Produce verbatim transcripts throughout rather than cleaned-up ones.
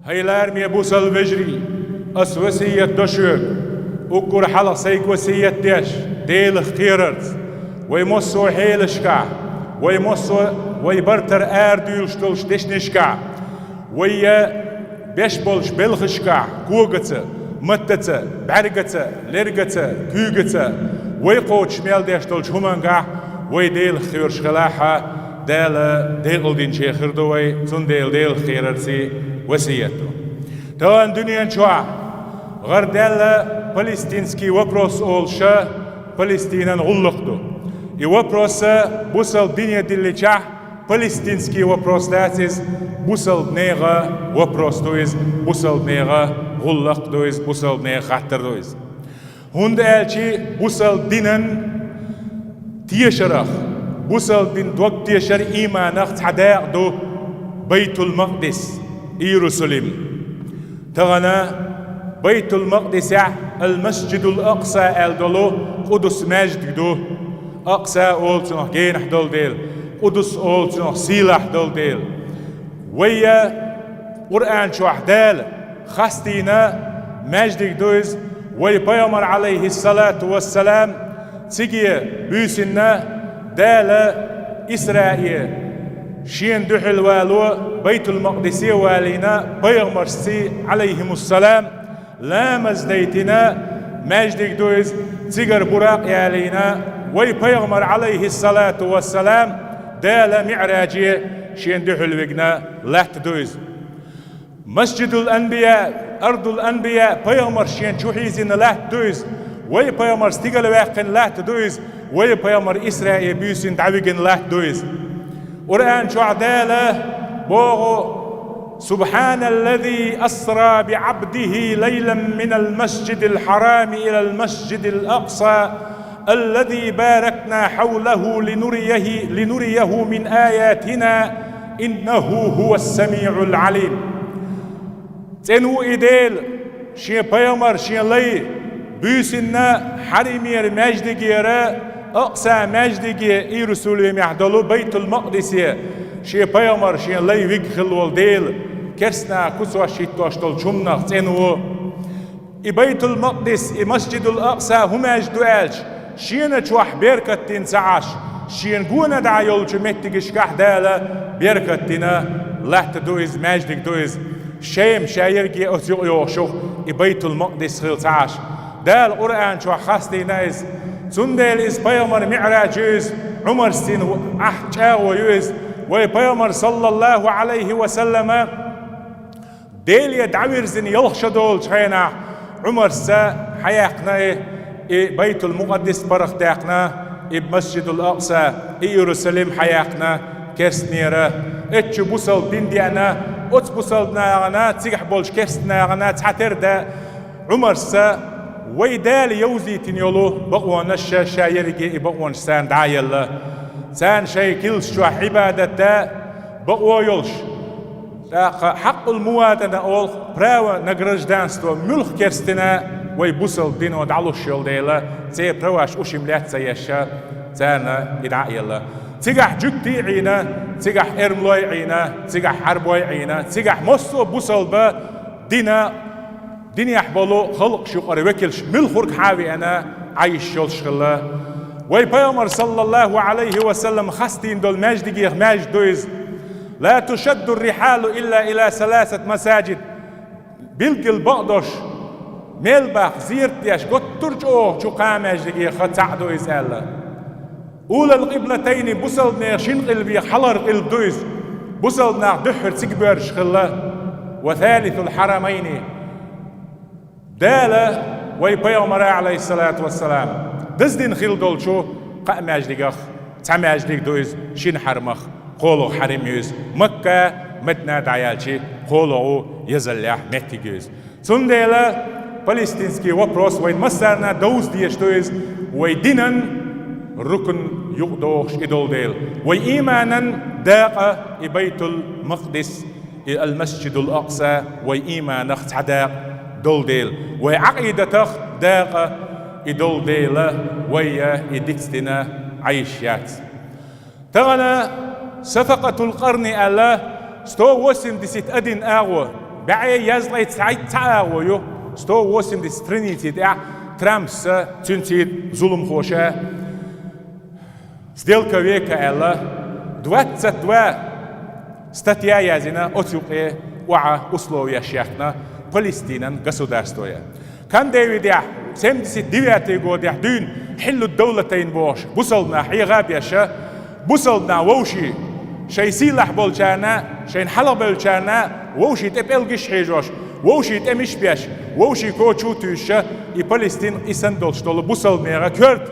ХӀай лараме бусалба вежарий, ас весет до шуьга, уггар хьалха сайга весет деш, Делах кхерарца, вай массо а хьелашкахь, вай массо а вай бартар арадуьйлуш долчу дешнашкахь, вай беш болчу белхашкахь, когаца, маттаца, бӀаьргаца, лергаца, куьйгаца, вай кхочуш мел деш долчу хӀумангахь вай Делах кхоьруш хилахь, Дала декъалдинчех хир ду вай, цундела Делах кхерарций весет ду. Тахана дуьнен чохь гӀардаьлла палестинский вопрос олуш Палестинан гӀуллакх ду. И вопрос бусалба дине дилличахь, палестинский вопрос дац иза, бусалба нехан вопрос ду иза, бусалба нехан гӀуллакх ду иза, бусалба нехан хаттар ду иза. ХӀунда аьлча бусалба динан тешарах, бусалба дин дог тешар, иманах цхьа дакъа ду Байтул-Макъдис, Иерусалим. Тахана Байтул-Макъдисехь Ал-Масджидул-Акъса аьлла долу Къудус маьждиг ду. Акъса олу цунах генахь долу дела, Къудус олу цунах сийлахь долу дела. Вай Къуръан чохь Дала хастийна маьждиг ду иза, вай Пайхамар, Ӏалайхиссалату вассалам, циге буьйсинна Дала Исраъе шена дуьхьал вало, Байтул-Макъдисе валийна пайхамаршций, Ӏалайхимуссалам, ламаз дайтина маьждиг ду иза, цигара Буракъ ялийна вай Пайхамар, Ӏалайхиссалату вассалам, Дала МиӀраже шена дуьхьал вигна латта ду иза. Масджидул-Анбия, Ардул-Анбия, пайхамарш шена чу хьийзина латта ду иза. Вай пайхамар стигала ваьккхина латта ду иза. Вай пайхамар Исраъе буьйсина дӀавигина латта ду иза. Къуръан чохь Дала боху: «Субханаллази асра биӀабдихи лайлан минал масджидил хьарами илал масджидил акъса, аллази баракна хьавлаху линурияхи, линурияху мин аятина, иннаху хӀувас самиӀул Ӏалим». ЦӀена ву и Дела, шен пайхамар, шен лай буьйсинна хьарамера маьждигера, Акъса маьждиге, Иерусалимехь долу Байтул-Макъдисе, шен пайхамар, шен лай вигна хилла волу Дела, керстанаша куц хӀиттош долчу хӀуманах цӀена ву. И Байтул-Макъдис, и Масджидул-Акъса хӀун маьждиг ду аьлча, шена чохь беркат дина ца Ӏаш, шена гона дӀа йолчу меттигашкахь Дала беркат дина латта ду иза, маьждиг ду иза. Шема ша ерриге оцу юкъа йогӀуш ю-кх и Байтул-Макъдис хилла ца Ӏаш. Дала Къуръан чохь хастийна иза. Цундела иза пайхамар МиӀраж ю иза, Ӏумарс дина ахь чӀагӀо ю иза. Вай пайхамар, саллаллаху Ӏалайхи ва саллама, Деле дӀавирзина ялх шо долчу хенахь, Ӏумарса хьаяьккхина и, и Байтул-Мукъаддис паргӀатдаьккхина, и Масджидул-Акъса, и Иерусалим хьаяьккхина керстанера. Эцчу бусалба дин деана, оцу бусалба нахана, цигахь болчу керста нахана цхьатера да Ӏумарса, вай Дала йовзийтина йолу бакъонаш ша, ша ерриге и бакъонаш царна дӀа а елла. Царна шайн килс чохь Ӏибадат да бакъо йолуш. ТӀаккха хьакъул муватана олу, право на гражданство, муьлхха керстина вай бусалба дино дӀалуш йолу дела, церан праваш ушим лаьцна ца еш, царна и дӀа а елла. Цигахь жуьгтий а Ӏийна, цигахь эрмалой а Ӏийна, цигахь Ӏарбой а Ӏийна, цигахь массо а бусалба дина, динехь болу халкъаш юкъара векалш муьлххург хьа а веана, Ӏайш йолуш хилла. Вай пайхамар, саллаллаху Ӏалайхи ва саллам, хастийна долу маьждигех маьждиг ду иза. «Ла тушадду рихьалу илла ила саласат масаджид». Билггал бакъдош, мел баха зерат деш, готтур чӀогӀа чу кхаа маьждигех цхьаъ ду иза аьлла. «Улал къиблатайни», бусалба нехан шина къилбех хьалхара къилба ду иза. Бусалба нах дуьххьара цига боьрзуш хилла. «Ва салисул хьарамайни». Дала вай пайхамара, Ӏалайхиссалату вассалам, даздина хилла долчу кхаа маьждигах цхьа маьждиг ду иза, шина хьарамах кхоалгӀа хьарам ю иза, Макка, Мадина дӀаяьлча кхоалгӀа ву езаллехь меттиг ю иза. Цундела палестинский вопрос вайн массарна довза дезаш ду иза, вай динан рукн юкъадогӀуш и долу дела, вай ийманан дакъа и Байтул-Макъдис, и Ал-Масджидул-Акъса вай ийманах цхьа дакъа долу дела, вай Ӏакъидатах дакъа и долу дела, вай и дицдина Ӏайш яц. Тахана Сафакъатул Къарни аьлла, сто восемьдесят один агӀо, БӀе езткъе цхьайтта цхьа агӀо ю, сто восемьдесят страници тӀехь Трампса, цуьнан цхьа зуламхоша, сделка века аьлла, двадцать два статья язйина, оцу юкъе охьа условияш яьккхина Палестинан государство я. Камп Дэвидехь, семьдесят девятый годехь дуьйна Хьиллу Давлатайн бохуш, бусалба нах хьеха а беша, бусалба нах вовший, шайн сийлахь болчарна, шайна хьалхабевллачарна вовший тӀе пӀелгаш а хьежош, вовший тӀемаш а беш, вовший коча а туьйсуша, и Палестин, и санна долуш долу бусалба нехан коьрта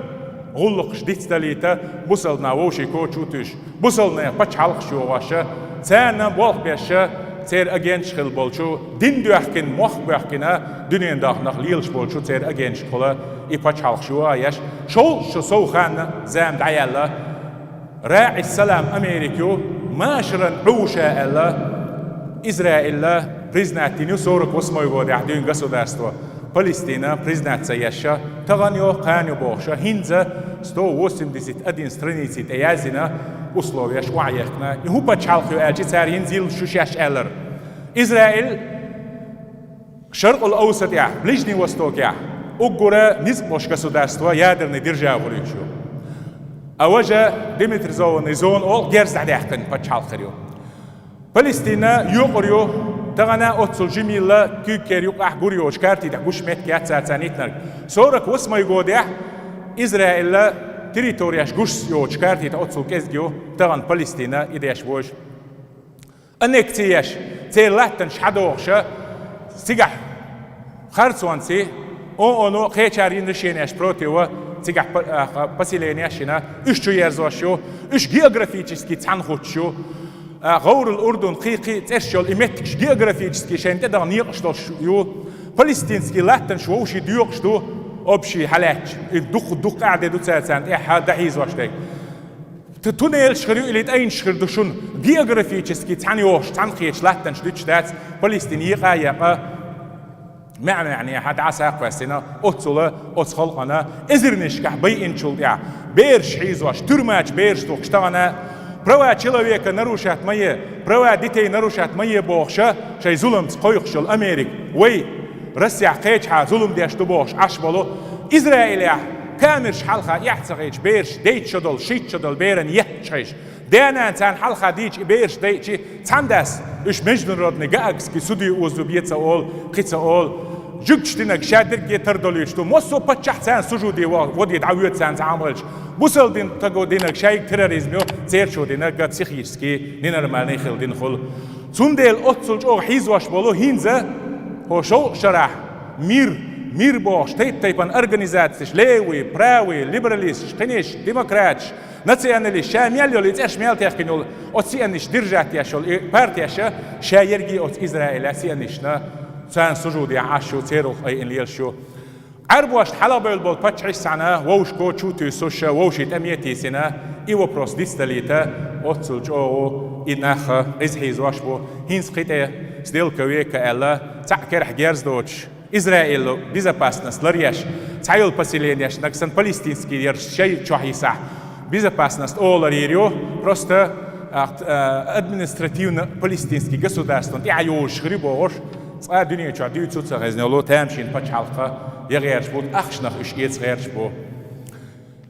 гӀуллакхаш дицдалийта, бусалба нах вовший коча а туьйсуш, бусалба нехан пачхьалкхаш йохоша, царна болх беша, церан агенташ хилла болчу, дин доьхкина, мохк боьхкина, дуьненан даханах лелаш болчу церан агенташкахула и пачхьалкхаш йоха а еш, шовзткъа шо сов ханна зама дӀаяьлла, РаӀис Салам Америка ю, машаран Ӏуша аьлла, Израилла признать дина ю сорок восьмой годехь дуьйна государство, Палестина признать ца еш, тахана ю, кхана ю бохуша, хӀинца сто восемьдесят один страници тӀе язйина условияш охьаехкина. И хӀун пачхьалкх ю аьлча, цара хӀинца йилла шу шаьш аьлларг. Израиль Шаркъул Авсатехь, Ближний Востокехь, уггара ницкъ болуш государство, ядерный держава хуьлуьйтуш ю. А важа демилитаризованный зона олу герз дӀадаьккхина пачхьалкх хир ю. Палестина юкъара ю, тахана оццул жимийла куьйгкера юкъахь гур йоцуш карти тӀехь гуш меттиг яц царна йитинарг. Сорок восьмой годехь Израилла территорияш гуш йоцуш карти тӀехь оццул кӀезиг ю, тахана Палестина и деш вуьш. Аннекси еш, церан латтанаш хьадохуша, цигахь харцонций, ООН-о кхечара йина решенеш против, цигахь па-, а, поселенеш йина, уьш чу ерзош ю, уьш географически цхьаьна хуьттуш ю. А, ГӀоврал Урдун, кхин-кхин цӀерш йолу и меттигаш географически шайна тӀедагӀа некъаш долуш ю. Палестинский латтанаш вовший доькъуш ду, общий хьалаьтташ. И дукха-дукха къаьхьа де ду цара царна тӀехь дӀахьийзош дерг. Т-, туннелаш хир ю или тӀайнаш хир ду шуна, географически цхьаьна йохуш, цхьаьна кхеташ латтанаш дуьтуш дац, Палестина екъа а екъа, маьӀ-маьӀнехьа дӀасакхоьссина, оццула оцу халкъана эзарнашкахь байинчул тӀаьхьа, бераш хьийзош, туьрмачу бераш тухуш тахана, права человека нарушать ма е, права детей нарушать ма е бохуша, шайн зуламца кхойкхуш йолу Америка, вай Россехь кхечахьа зулам деш ду бохуш Ӏаш болу, Израилехь камераш хьалха эхь ца хилча бераш дейтта шо долу, шийтта шо долу беран етташ хьийза. Дена царна хьалха дийча и бераш дайчи цхьаьна дац, уьш международный гаагский суде озо бе ца олу, кхин ца олу. Жуьгташ динарг ша дерриге тардолуьйтуш ду. Массо а паччахь царна сужуде во-, воде дӀавоьду царна цхьа Ӏамалча. Бусалба дин таго динарг шайга терроризм ю, церчо динарг психически ненормальный хила дина хуьлу. Цундела оццул чӀогӀа хьийзош болу хӀинца, хӀо шовкъ шарахь, мир, мир бохуш, тайп-тайпана организацеш, левый, правый, либералисташ, кхиниш, демократаш, националист, ша мел йолу и цӀерш мел техкина йолу, оцу сионисташ держать еш йолу и партеша, ша ерриге оцу Израиля сионисташна, царна сужуде Ӏаш ю, церан гӀуллакх айина лелаш ю. Ӏарбошна хьалхабевлла болу паччахьаш санна, вовшашка чу туьйсуш, вовшийн тӀаме а тийсина, и вопрос дицдалийта, оццул чӀогӀа и нах иза хьийзош бу, хӀинца кхин тӀе сделка века аьлла, цхьаъ керахь герз доцуш, Израило безопасность ларъеш, цхьайолу поселенеш, нагахь санна палестинский ерш шайн чохь йисахь, безопасность олар йийр ю, просто, а, а, административно палестинский государствон тӀаьхьа йожуш хир ю бохуш, цкъа дуьне чохь дуьйцу ца хезна йолу тамашийна пачхьалкха я гӀерташ бу, ахчанах уьш эца гӀерташ бу.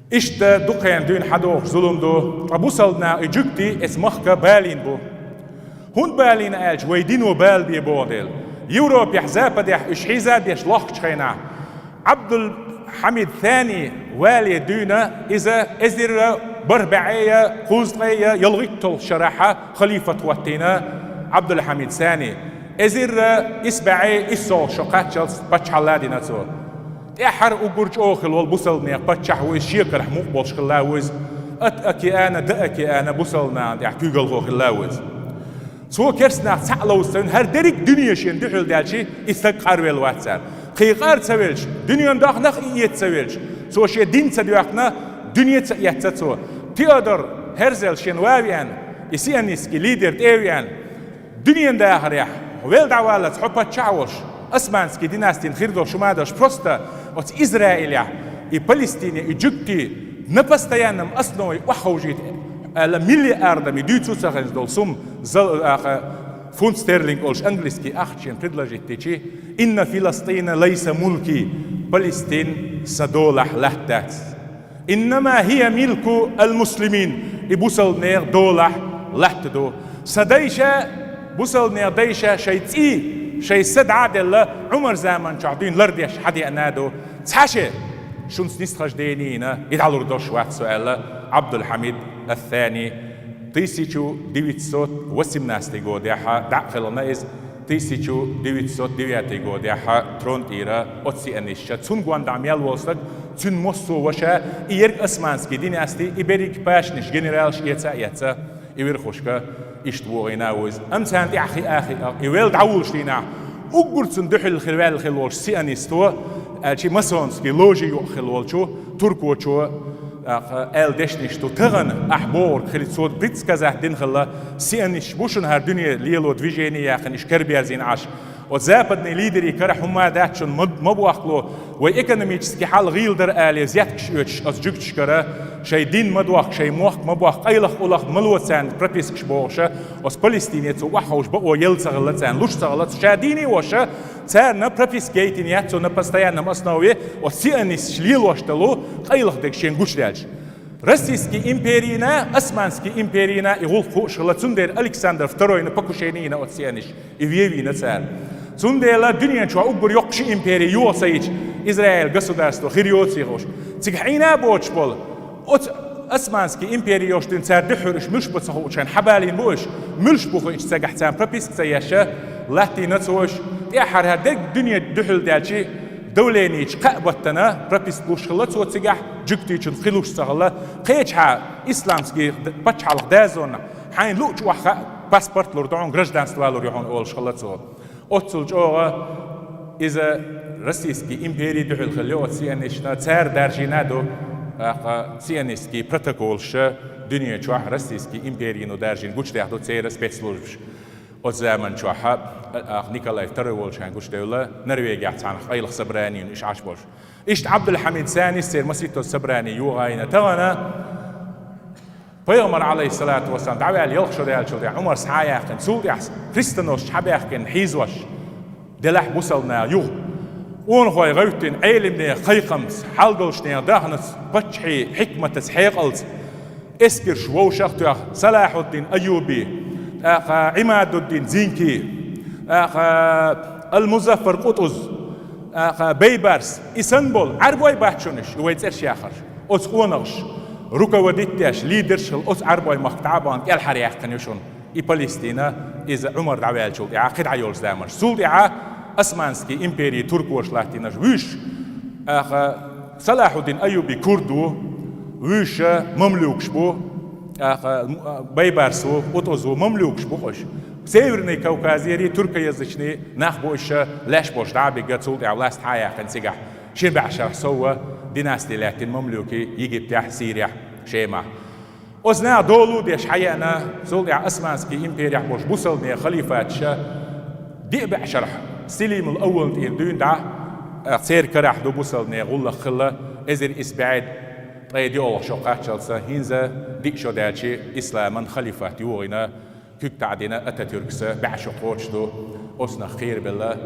Иштта дукха хан дуьйна хьадохуш зулам ду, ткъа бусалба наха и жуьгти эца махка балийна бу. ХӀунда балийна аьлча, вай дино бала бе боху дела. Европехь, Западехь уьш хьийза а беш лохкучу хенахь, Ӏабдул-Хьамид Сани вале дуьйна иза эзар бархӀ бӀе я кхузткъе я ялхитталгӀачу шарахь халифат хӀоттийна Ӏабдул-Хьамид Сани. Эзар исс бӀе иссолгӀа шо кхаччалц паччахьалла дина цо. ТӀаьххьара уггар чӀогӀа хилла волу бусалба нехан паччахь ву иза, шекарахь мукъа болуш хилла ву иза. Ат океана, дан океана бусалба нахана тӀехь куьйгалхо хилла ву иза. Цо керста нах цхьаъ ловза ца вина, хӀара дерриг дуьне шена дуьхьал даьлчи, и стаг къарвелла вац цара. Кхин къар ца велча, дуьненан дохнах и эца ца велча, цо шен дин ца доьхкина, дуьне ца эцна цо. Теодор Херцель шен ва а веана, и сионистский лидер тӀе а веана, дуьненан дахарехь, вел дӀаваллалц хьо паччахь а волуш, османский династин хир долуш хӀума а долуш, просто оцу Израилехь, и Палестине, и жуьгти на постоянном основе охьаховшийта аьлла, миллиардами дуьйцу ца хезна долу сум зал-, аха, Фунт стерлинг олуш английски ахчанна предложить дичи: «Инна Филастина лайса мулки», Палестин сан долахь латта дац. «Иннама хия милку ал-муслимин», и бусалбанех долахь латта ду. Сан дайша, бусалбанех дайша шайн цӀий, шайн са дӀа а делла, Ӏумар заман чохь дуьйна лардеш хьадеана а ду. Цхьа ше шуна нисхаш дийна, и дӀалур долуш вац со, аьлла Абдулхьамид ас-Сани. Тысяча девятьсот восемнадцатый годехь дӀа а кхелхина иза, тысяча девятьсот девятый годехь трон тӀера оцу сионисташа. Цунна гондахь мел волу стаг, цуьнан массо а ваша, и ерг османский династи, и берриг паччахьаш, генералаш эца а эцна, и верхушка иштта вогӀийна а ву иза. Амма царна тӀаьхьа хиъна а хиъна, и велла дӀавуллуш дийнахь, уггар цунна дуьхьал хир ваьлла хилла волчу сионисто, аьлчи масонский ложи юкъа хилла волчу туркочо, аьлла дешнаш ду. Тахана ахь бохург хили, цо предсказать дина хилла, сионисташ бу шуна хӀара дуьне лело движение яьккхина, уьш караберзийна Ӏаш. Оцу западный лидерийн карахь хӀумма а дац шуна, ма, ма бохкало, вай экономически хьал гӀийла дара алий, зеткаш оьцуш оцу жуьгташкара, шайн дин ма дохку, шайн мохк ма бохку, къайлаха-къулаха ма ло царна пропискаш бохуша, оцу Палестине цо охьаховша бакъо елла ца хилла царна, луш ца хилла цо, ша дийне а воша, царна прописка яйтина яц цо на постоянном основе, оцу сионисташа лелош долу къайлаха дерг шена гучудаьлча. Российский империйна, Османский империйна и гӀуллакх хууш хилла, цундела Александр второйна покушение йина оцу сионисташа, и вен вийна цара. Цундела дуьнен чохь уггар йоккха ши импери йогӀу ца йича, Израиль государство хир йоций хууш. Цига хьийна а боцуш болу, оцу Османский импери йолуш дуьйна цара дуьххьара уьш муьлш бу ца хуучу хенахь хьабалийна бу уьш, муьлш бу хуучу цигахь царна прописка ца еш, латтийна ца уьш, тӀаьххьара хӀара дерг дуьне дуьхьал даьлчи, давлениечу кхаа баттана прописка луш хилла цо цигахь, жуьгтичун кхин луш ца хилла, кхечахьа исламский д-, пачхьалкх дазонна, хьайна луучу охьахаа паспорт лур ду хьуна, гражданство лур ю хьуна олуш хилла цо. Оццул чӀогӀа иза Российский империй дуьхьал хилла оцу сионисташна, цара даржийна а ду, тӀаккха сионистский протоколаш дуьне чохь Российский империйно даржийна гучудаьхна ду церан спецслужбаш. Оцу заман чохь, а, Николай второй волчу хенахь гучудевлла, Норвегехь цхьаьна къайлаха собрани йина, иштта Ӏаш болуш. Иштта Абдулхьамид Санис церан масийттаза собрани йогӀийна тахана, пайхамар, алейхиссалату вассалам, дӀаваьлла ялх шо даьллачул тӀаьхьа, Ӏумар схьа а яьккхина, цул тӀаьхьа крестоносцаш хьабаьхкина хьийзош, делахь бусалба наха юха, къонахой гӀевттина, Ӏелимнехан кхайкхамца, хьалдолчу нехан дахнаца, паччахьийн хьикматаца, хьекъалца, эскарш вовшах а тоьхна, Салахьуддин Айюби, тӀаккха Ӏимадуддин Зинки, тӀаккха Ал-Музаффар Къутуз, тӀаккха Бейбарс, и санна болу Ӏарбой бац шуна уьш, и вай цӀераш яхарш. Оцу къонахаша руководить деш, лидерш хилла оцу Ӏарбой махка дӀа а бахана, кӀелхьараяьккхина ю шуна и Палестина, иза Ӏумар дӀаваьллачул тӀаьхьа кхидӀа йолчу заманаш. Цул тӀаьхьа Османский империй туркоша латтийнарш вуьйш, тӀаккха Салахьуддин Айюби курд ву, вуьйш мамлюкаш бу, тӀаккха Бейбарс ву, Къутуз ву, мамлюкаш бу уьш. Северный Кавказера туркоязычный нах бу уьш, лаьш болуш дӀа а бигна, цул тӀаьхьа власть схьа а яьккхина цигахь. Шина бӀешарахь сов династи лаьттина мамлюкий Египтехь, Сирехь, Шемахь. Оцу наха долу деш хьаеана, цул тӀаьхьа Османский имперехь болуш бусалба нехан халифаташа, диъ бӀешарахь, Селимул Аввална тӀера дуьйна дӀа, церан карахь ду бусалба нехан гӀуллакх хилла, эзар исс бӀе ткъе диъолгӀа шо кхаччалца, хӀинца диъ шо даьлчи исламан халифат йогӀийна, куьг таӀдина Ататюркса. БӀе шо кхочуш ду, оцунах кхерабелла,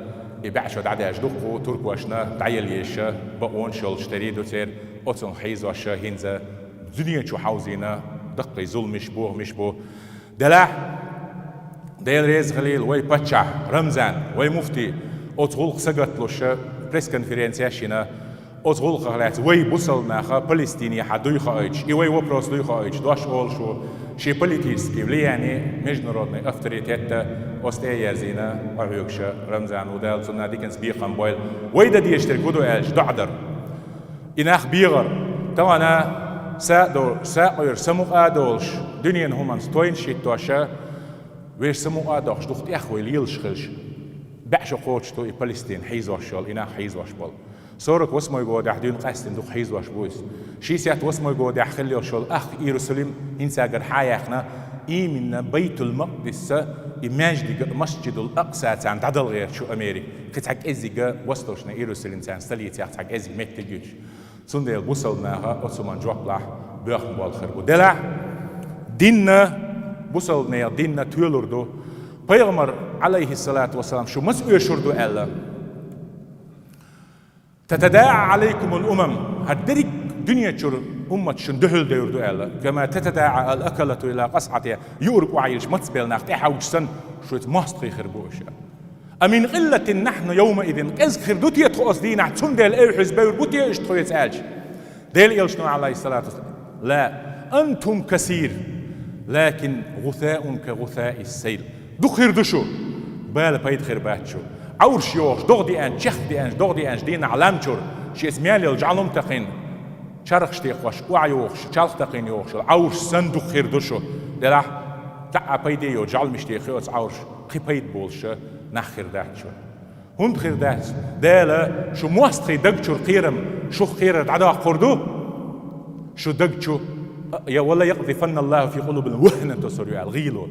и бӀе шо дӀадаьлча дуккха туркошна дӀаелла езаш бакъонаш йолуш тера ду церан, оцунах хьийзош хӀинца дуьне чу хьовзийна даккхий зуламаш, бохамаш бу. Делахь, Дела реза хилийла, вай паччахь Рамзан, вай муфти оцу гӀуллакха сагатлуш пресс-конференцеш йина, оцу гӀуллакхах лаьцна вай бусалба наха Палестинехьа дуй хаийтуш, и вай вопрос дуй хаийтуш, дош олуш ву, шен политический влияние, международный авторитет а оцу тӀе а ерзийна, къахьоьгуш Рамзан ву, Дала цунна диканца бекхам бойла. Вай дан дезаш дерг хӀун ду аьлча, доӀа дар. И нах бегӀар, тахана са а до-, сакъоьру самукъа а долуш, дуьненан хӀуманца тойнаш хӀиттош, вешан самукъа а дохуш, дукха тӀех вай лелаш хилча, бӀе шо кхочуш ду и Палестина хьийзош йолу, и нах хьийзош болу. Сорок восьмой годехь дуьйна къаьстина дукха хьийзош бу иза. Шестьдесят восьмой годехь хилла йолуш йолу ах Иерусалим хӀинцагара хьа а яьхна, именно Байтул-Макъдисца и маьждиг, Масджидул-Акъса царна дӀадала гӀерташ ю Америка. Кхин цхьа кӀеззиг Восточный Иерусалим царна столицех цхьа кӀеззиг меттиг юьтуш. Цундела бусалба наха оцу хӀуманна жоп лахь, боьхна болу хир бу. Делахь, динна, бусалба нехан динна тоьлур ду. Пайхамар, Ӏалайхи салату вассалам, шу маца оьшур ду аьлла: «تتداعى عليكم الأمم», хӀара дерриг дуьне чура умматаш шуна дуьхьал девр ду аьлла, «كما تتداعى الأكلة إلى قصعتها», юург охьайиллаш маца баьлла нах тӀехьовча санна, шуца мостагӀий хир бу уьш. «أمن قلة نحن يومئذ», кӀезиг хир ду те тхо оцу дийнахь, цундела эвхьаза бевр бу те уьш тхоьца аьлча, Делан Элчано, Ӏалайхи салату вассалам: «لا، أنتم كثير، لكن غثاؤكم غثاء السيل». Дукха хир ду шу, бала пайда хир бац шу. Ӏовраш йохуш, догӀа деанча, чехка деанча, догӀа деанча дийнахь лам чура, шеца мел йолу жӀалум такхийна, чархаш текхош, охьайохуш, чалх такхийна йохуш йолу Ӏовраш санна дукха хир ду шу. Делахь, цхьа а пайде йоцу жӀалмаш тӀе хи оцу Ӏовраш, кхин пайда болуш нах хир дац шу. ХӀунда хир дац? Дала шу мостагӀий даг чуьра кхерам, шух кхерар дӀадоккхур ду. Шу даг чу, я: «ولا يقذفن الله في قلوبنا الوهن», тосур ю аьлла, гӀийло.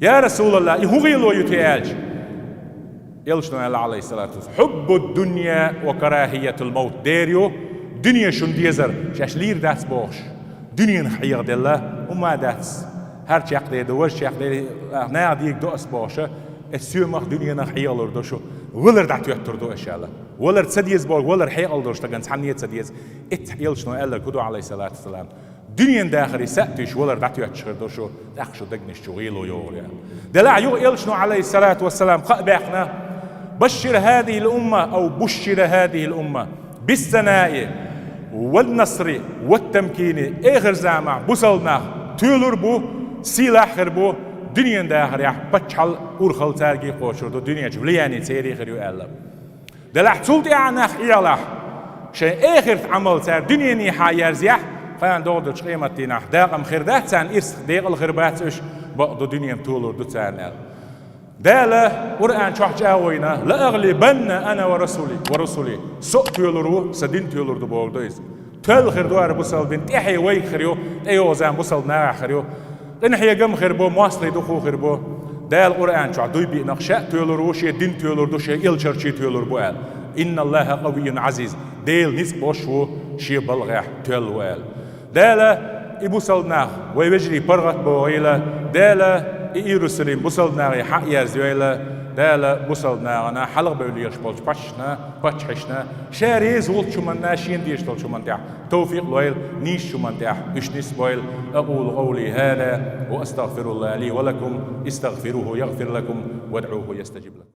«Я РасулаллахӀ, и хӀун гӀийло ю те?» аьлча, Элчано аьлла, Ӏалайхи салату вассалам: «حب الدنيا وكراهية الموت». Дера ю дуьне шуна дезар, шаьш лийр дац бохуш, дуьненах хьехаделла, хӀумма а дац, хӀара чекхдер ду, важа чекхдер, наха дийриг до ас бохуша, эс соьмах дуьненах хьехалур ду шу, валар дӀатоьттур ду аша аьлла. Валар ца деза боху, валар хьекъал долуш стагана цхьанне а ца деза. Эццахь Элчано аьлларг хӀун ду, Ӏалайхи салату вассалам? Дуьненан дахаре са а туьйсуш, валар дӀатоьттуш хир ду шу, тӀаккха шу дегнаш чу гӀийло йогӀур яьлла. Делахь юха Элчано, Ӏалайхи салату вассалам, кхаъ баьккхина: «بشر هذه الأمة أو بشر هذه الأمة بالثناء والنصر والتمكين». Эхар заманахь бусалба нах тоьлур бу, сийлахь хир бу, дуьненан дахарехь паччахьал урхалла цаьрга кхочур ду, дуьнен чу влияние церан хир ю аьлла. Делахь цул тӀаьхьа нах Ӏелахь, шайн эхарт Ӏамал цара дуьненехьа ерзаяхь, кхана догӀу долчу къематдийнахь дакъа хир дац царна, ирс декъала хир бац уьш, бакъду дуьне толур ду царна аьлла. Дала Къуръан чохь чӀагӀо йина: «لأغلبن أنا ورسلي، ورسلي». Со а тоьлур ву, сан дин а тоьлур ду бохург ду иза. Тоьлла хир ду хӀара бусалба дин, тӀаьхье вайга хир ю, тӀейогӀу зама бусалба нахехь хир ю. Къинхьегам хир бу, мостагӀий дукха хир бу. Дала Къуръан чохь дуй биъна, ша а тоьлур ву, шен дин а тоьлур ду, шен элчанаш а тоьлур бу аьлла. «إن الله قوي عزيز». Дела ницкъ болуш ву, шен балгӀехь тоьлла ву аьлла. Дала и бусалба нах, вай вежарий паргӀат бохийла, Дала и Иерусалим бусалба нахе хьа а ерзайойла, Дала бусалба нахана хьалха бевлла еш болчу паччахьна, паччахьашна, ша реза волчу хӀуманна, шена дезаш долчу хӀуманна тӀехь тавфикъ лойла, нийсачу хӀуманна тӀехь уьш нисбойла. أقول قولي هذا وأستغفر الله لي ولكم، استغفروه يغفر لكم وادعوه يستجب لكم.